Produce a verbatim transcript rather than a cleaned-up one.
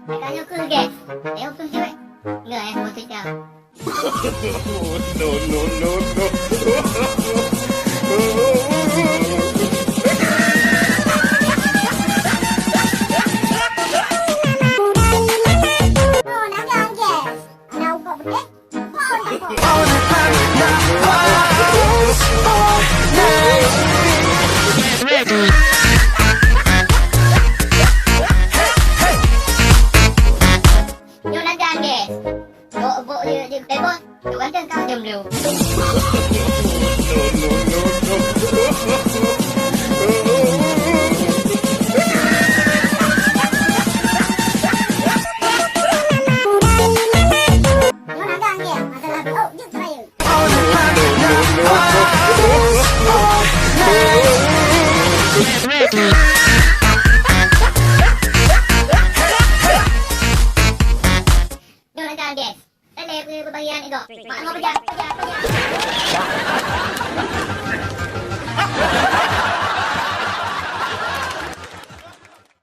Tanyoe keuh, guys. Ayo keuh cewek. Enggak, eh, maksud dah. No, no, no, no. Oh, nagang, guys. Anak ubat betul. Nyoe nagang, guys. Bok, bok, dia, dia, dia, bok. Tu kan dia kau jam dulu. Nyoe nagang, guys. Masalah, oh, dia terakhir. Nyoe nagang, guys. Tanda beubanggian ego. Mak mau pejam, pejam, pejam.